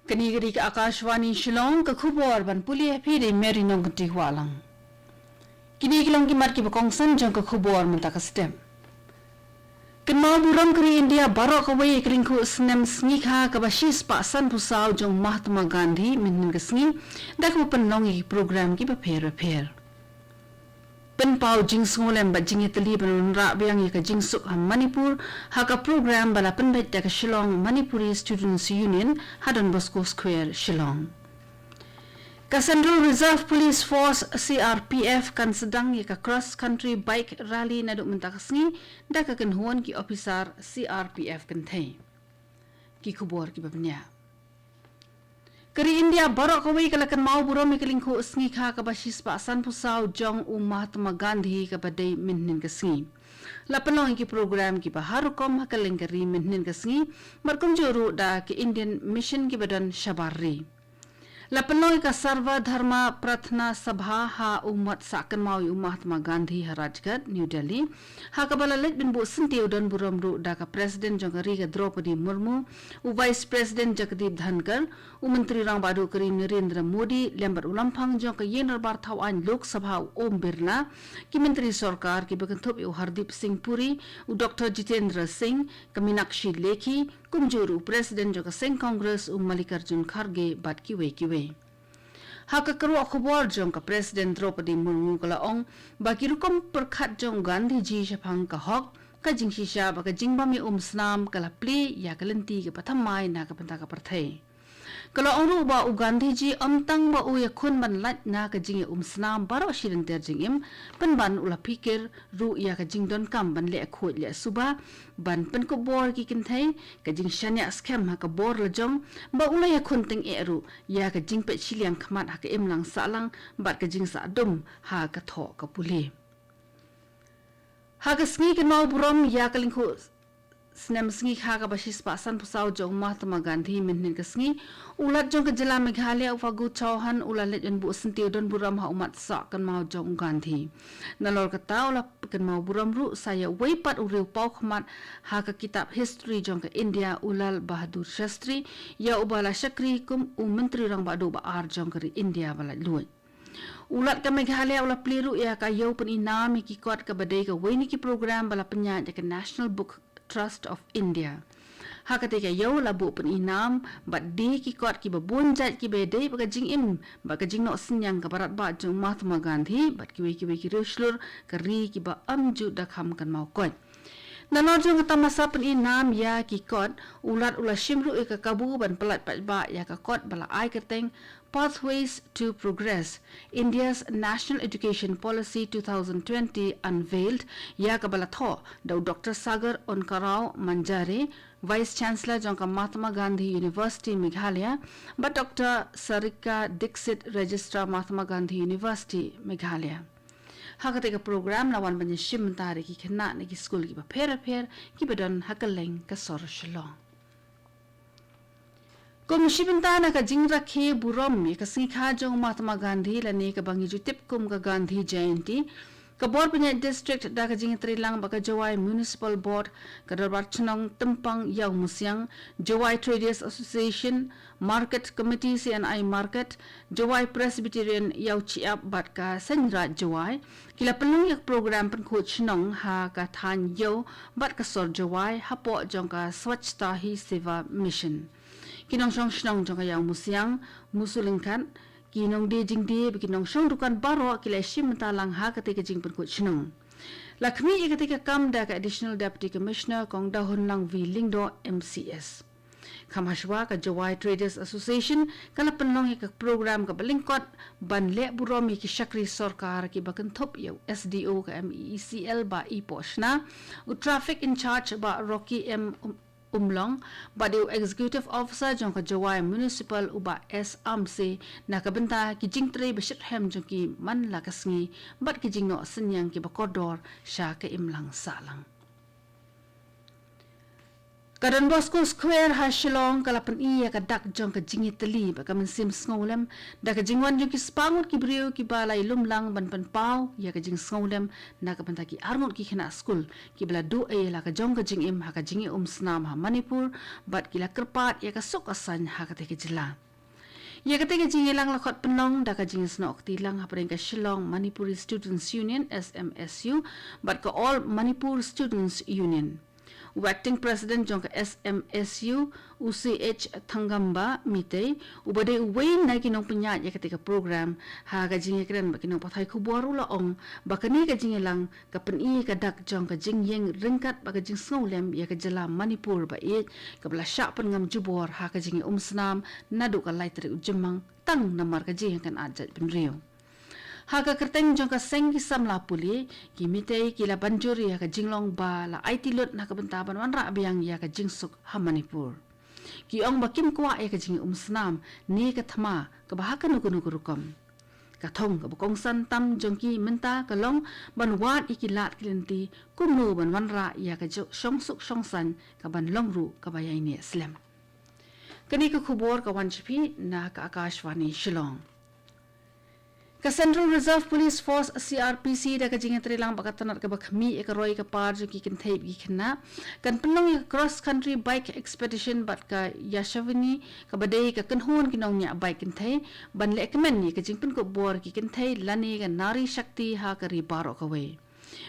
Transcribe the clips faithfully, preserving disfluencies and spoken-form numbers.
Kane ka dei ka Akashvani Shillong, ka khubor ban pule ha phi da i Mary Nongkynrih Wahlang. Kine ki long ki mat kiba kongsan jong ka khubor mynta ka step. Kynmaw burom ka ri India baroh kawei ïa ka lyngkhuh snem sngikha kaba shispah sanphew saw jong u Mahatma Gandhi mynhynnin ka sngi, da kaba pynlong ïa ki program kiba pher ba pher. Pynpaw jingsngewlem bad jingïatylli ban wanrah biang ïa ka jingsuk ha Manipur, ha ka program ba la pynbeit da ka Shillong Manipuri Students Union ha Don Bosco Square, Shillong. Ka Central Reserve Police Force, C R P F, kan sdang ïa ka cross country bike rally naduh mynta ka sngi, da ka kynhun ki ophisar C R P F kynthei. Ki khubor kiba bniah. Ka ri India baroh kawei ka la kynmaw burom ïa ka lyngkhuh sngikha kaba shispah sanphew saw jong u Mahatma Gandhi kaba dei mynhynnin ka sngi. La pynlong ïa ki program kiba har rukom ha kylleng ka ri mynhynnin ka sngi, bad kumjuh ruh da ka Indian Mission kiba don shabar ri. La pynlong ïa ka Sarva Dharma Prathna Sabha ha u mat sah kynmaw ïa u Mahatma Gandhi ha Rajghat, New Delhi, ha kaba la leit ban buh syntiew don burom ruh da ka President jong ka ri ka Draupadi Murmu, u Vice President Jagdeep Dhankhar, u Myntri Rangbah Duh ka ri Narendra Modi, lem bad u Lamphang jong ka Ïing Dorbar Thawaiñ Lok Sabha u Om Birla, ki Myntri Sorkar kiba kynthup ïa u Hardeep Singh Puri, u Doctor Jitendra Singh, ka Meenakshi Lekhi, kumjuh ruh u President jong ka Seng Congress u Mallikarjun Kharge bad kiwei kiwei. Ha ka kyrwoh khubor jong ka President Draupadi Murmu ka la ong ba ki rukom pyrkhat jong u Gandhiji shaphang ka hok, ka jingshisha bad ka jingbym ïa umsnam ka la plie ïa ka lynti kaba thymmai na ka bynta ka pyrthei. Ka la ong ruh ba u Gandhiji ym tang ba u ïakhun ban lait na ka jingïaumsnam baroh shi lynter jingim, pynban u la phikir ruh ïa ka jingdonkam ban leh khuid leh suba, ban pynkup bor ki kynthei, ka jingshaniah skhem ha ka bor lajong, ba u la ïakhun tyngeh ruh ïa ka jingpeit shiliang khmat ha ka imlang sahlang bad ka jingsah dum ha ka thoh ka pule. Ha ka sngi kynmaw burom ïa ka lyngkhuh snem sngikha kaba shispah sanphew saw jong u Mahatma Gandhi mynhynnin ka sngi, u Lat jong ka jylla Meghalaya u Fagu Chauhan u la leit ban buh syntiew don burom ha u mat sah kynmaw jong u Gandhi. Nalor kata u la kynmaw burom ruh sa ïa uwei pat u riewpawkhmat ha ka kitab history jong ka India, u Lal Bahadur Shastri, ïa uba la shakri kum u Myntri Rangbah Duh ba ar jong ka ri India ba laitluid. U Lat ka Meghalaya u la plie ruh ïa ka ïew pyni nam ïa ki kot kaba dei kawei na ki program ba la pynïaid da ka National Book Trust of India. Ha katei ka ïew la buh pyni nam bad die ki kot kiba bun jait kiba ïadei bad ka jingim bad ka jingnoh synñiang kaba radbah jong u Mahatma Gandhi bad kiwei kiwei ki riewshlur ka ri kiba ym ju da kham kynmaw koit. Nalor jong ka tamasa pyni nam ïa ki kot, u Lat u la shim ruh ïa ka kabu ban pyllait paidbah ïa ka kot ba la ai kyrteng Pathways to Progress, India's National Education Policy two thousand twenty Unveiled, ïa kaba la thoh da u Doctor Sagar Onkarao Manjare, Vice Chancellor jong ka Mahatma Gandhi University Meghalaya, bad Doctor Sarika Dixit, Registrar Mahatma Gandhi University Meghalaya. Ha katei ka program la wan ban ïashim bynta da ki khynnah na ki skul kiba pher bapher kiba don ha kylleng ka sor Shillong. Kum shi bynta na ka jingrakhe burom ïa ka sngikha jong u Mahatma Gandhi lane kaba ngi ju tip kum ka Gandhi Jayanti, ka bor pynïaid district da ka jingïatreilang bad ka Jowai Municipal Board, ka Dorbar Chnong Tympang Ïawmusiang, Jowai Traders Association, Market Committee C N I Market, Jowai Presbyterian Ïawchiap bad ka Seiñraij Jowai, ki la pynlong ïa ka program pynkhuid shnong ha ka thaiñ Ïew bad ka sor Jowai hapoh jong ka Swachhata Hi Seva Mission. Ki nongshong shnong jong ka Ïawmusiang, Musulyngkhat, ki nongdie jingdie bad ki nongshong dukan baroh ki la shim bynta lang ha katei ka jingpynkhuid shnong. La khmih ïa katei ka kam da ka Additional Deputy Commissioner Kong Dahunlang V Lyngdoh M C S. Kham hashwa ka Jowai Traders Association ka la pynlong ïa ka program kaba lyngkot ban leh burom ïa ki shakri sorkar kiba kynthup ïa u S D O ka M E E C L Bah Ipoh Shna, u Traffic in Charge Bah Rocky M Umlong, bad ïa u Executive Officer jong ka Jowai Municipal u Bah S Amse na ka bynta ki jingtrei ba shitrhem jong ki man la ka sngi bad ki jingnoh synñiang kiba kordor sha ka imlang sahlang. Ka Don Bosco Square ha Shillong ka la pyni ïa ka dak jong ka jingïatylli bad ka mynsiem sngewlem da ka jingwan jong ki spah ngut ki briew kiba la ïalum lang ban pynpaw ïa ka jingsngewlem na ka bynta ki arngut ki khynnah skul kiba la duh ei la ka jong ka jingim ha ka jingïaumsnam ha Manipur bad ki la kyrpad ïa ka suk ka saiñ ha katei ka jylla. Ïa katei ka jingïalang la khot pynlong da ka jingïasnoh kti lang hapdeng ka Shillong Manipuri Students Union, S M S U, bad ka All Manipur Students Union. U Acting President jong ka S M S U, u C H Thangamba Meitei, uba dei uwei na ki nongpynïaid ïa katei ka program, ha ka jingïakren bad ki nongpathai khubor u la ong ba kane ka jingïalang ka pyni ka dak jong ka jingïeng ryngkat bad ka jingsngewlem ïa ka jylla Manipur ba ïeit kaba la shah pynngam jubor ha ka jingïaumsnam naduh ka lai tarik u Jymmang tang namar ka jingïakynad jaitbynriew. Ha ka kyrteng jong ka seng ki samla pule, ki Meitei ki la ban jur ïa ka jinglong ba la aiti lut na ka bynta ban wanrah biang ïa ka jingsuk ha Manipur. Ki ong ba kim kwah ïa ka jingïaumsnam ne ka thma kaba ha kano kano ka rukom. Ka thong kaba kongsan tam jong ki mynta ka long ban wad ïa ki lad ki lynti kumno ban wanrah ïa ka jo-, shongsuk shongsaiñ kaban long ruh kaba ïaineh slem. Kane ka khubor ka wan sha phi na ka Akashvani Shillong. Ka Central Reserve Police Force, C R P C, da ka jingïatreilang bad ka tnat kaba khmih ïa ka roi ka par jong ki kynthei bad ki khynnah, kan pynlong ïa ka cross country bike expedition bad ka Yashasvini, kaba dei ka kynhun ki nongñiah bike kynthei, ban lehkmen ïa ka jingpynkup bor ki kynthei lane ka Nari Shakti ha ka ri baroh kawei.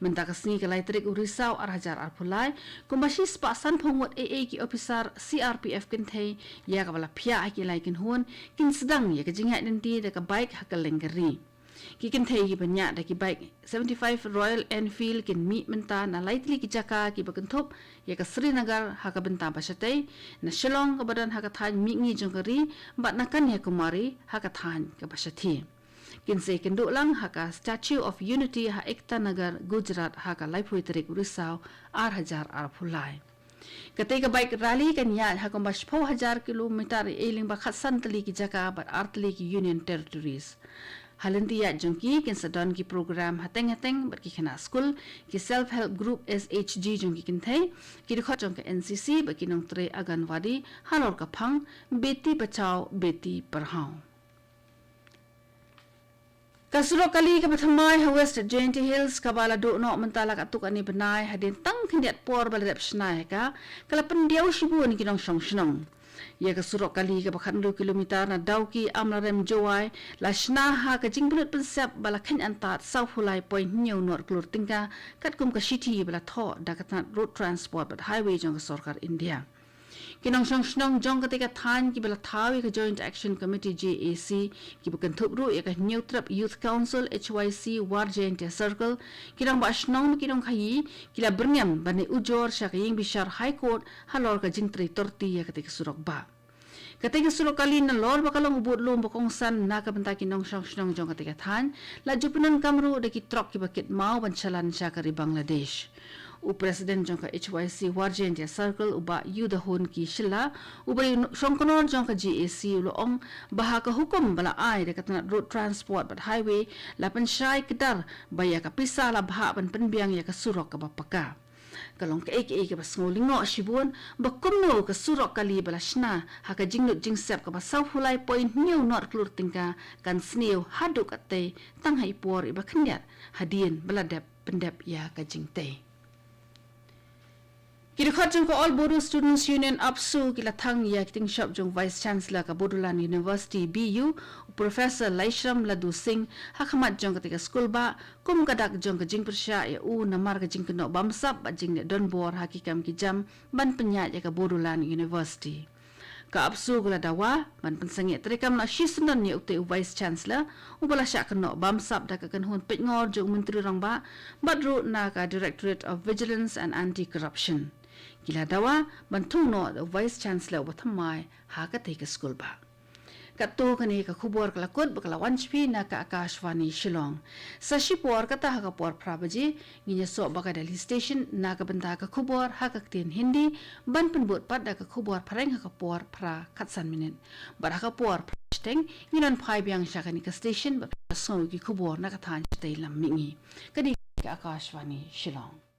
Mynta ka sngi ka lai tarik u Risaw ar hajar arphew lai, kumba shispah sanphew ngut ei ei ki ophisar C R P F kynthei, ïa kaba la phiah ha ki lai kynhun, kin sdang ïa ka jingïaid lynti da ka bike ha kylleng ka ri. Ki kynthei kiba ñiah da ki bike seventy-five Royal Enfield kin mih mynta na lai tylli ki jaka kiba kynthup ïa ka Srinagar ha ka bynta ba shatei, na Shillong kaba don ha ka thaiñ mihngi jong ka ri, bad na Kanyakumari ha ka thaiñ kaba shathie. Kin sa ïakynduh lang ha ka Statue of Unity ha Ekta Nagar, Gujarat ha ka laiphew tarik u Risaw ar hajar arphew lai. Katei ka bike rally kan ïaid ha kumba shiphew hajar kilometer ei ei lyngba khatsan tylli ki jaka bad ar tylli ki Union Territories. Ha lynti ïaid jong ki kin sa don ki program hateng hateng bad ki khynnah skul, ki self help group S H G jong ki kynthei, ki dkhot jong ka N C C bad ki nongtrei Anganwadi halor ka phang Beti Bachao Beti Padhao. Ka surok kali kaba thymmai ha West Jaintia Hills kaba la duh noh mynta la katto katne bnai hadien tang khyndiat por ba la dep shna ïa ka, ka la pyndiaw shibun ki nongshong shnong. Ïa ka surok kali kaba khathynriew kilometer na Dawki Amlarem Jowai la shna ha ka jingpynlut pynsep ba la kheiñ antad sawphew lai point hynñiew nod klur tyngka katkum ka shithi ba la thoh da ka tnat Road Transport bad Highway jong ka sorkar India. Ki nongshong shnong jong katei ka thaiñ kiba la thaw ïa ka Joint Action Committee, J A C, kiba kynthup ruh ïa ka Hynñiewtrep Youth Council, H Y C, War Jaintia Circle, ki rangbah shnong bad ki nongkhaïi ki la byrngem ban ai ujor sha ka ïingbishar High Court halor ka jingtrei torti ïa katei ka surok bah. Katei ka surok kali nalor ba ka long u bud lum ba kongsan na ka bynta ki nongshong shnong jong katei ka thaiñ, la ju pyndonkam ruh da ki trok kiba kit maw ban shalan sha ka ri Bangladesh. U President jong ka H Y C War Jaintia Circle, u Bah Yudahun Ki Shylla, uba dei u shongknor jong ka J A C, u la ong ba ha ka hukum ba la ai da ka tnat Road Transport bad Highway la pynshai kdar ba ïa ka pisa la bhah ban pynbiang ïa ka surok kaba paka. Ka long kaei kaei kaba sngew lyngngoh shibun ba kumno ka surok kali ba la shna ha ka jinglut jingsep kaba sawphew lai point hynñiew nod klur tyngka kan sniew haduh katei tang ha i por iba khyndiat hadien ba la dep pyndep ïa ka jingtei. Ki dkhot jong ka All Bodo Students Union, ABSU, ki la thang ïa ki tyngshop jong Vice Chancellor ka Bodoland University, B U, u Professor Laishram Ladoo Singh, ha khmat jong katei ka skul bah, kum ka dak jong ka jingpyrshah ïa u namar ka jingkynnoh bamsap bad jingleh donbor ha ki kam ki jam ban pynïaid ïa ka Bodoland University. Ka ABSU ka la dawa ban pynsangeh treikam noh shisyndon ïa utei u Vice Chancellor, uba la shah kynnoh bamsap da ka kynhun peitngor jong u Myntri Rangbah bad ruh na ka Directorate of Vigilance and Anti-Corruption. Ki la dawa ban thung noh da u Vice Chancellor uba thymmai ha katei ka skul bah. Katto kane ka khubor ka la kut bad ka la wan sha phi na ka Akashvani Shillong. Sa shipor kata ha ka por phra baje ngin ïasoh bad ka Delhi Station na ka bynta ka khubor ha ka ktien Hindi, ban pynbud pat da ka khubor phareng ha ka por phra khatsan minit. Bad ha ka por phra shiteng ngin wan phai biang sha kane ka station bad phin ïohsngew ïa ki khubor na ka thaiñ shatei lam mihngi. Kane ka Akashvani Shillong.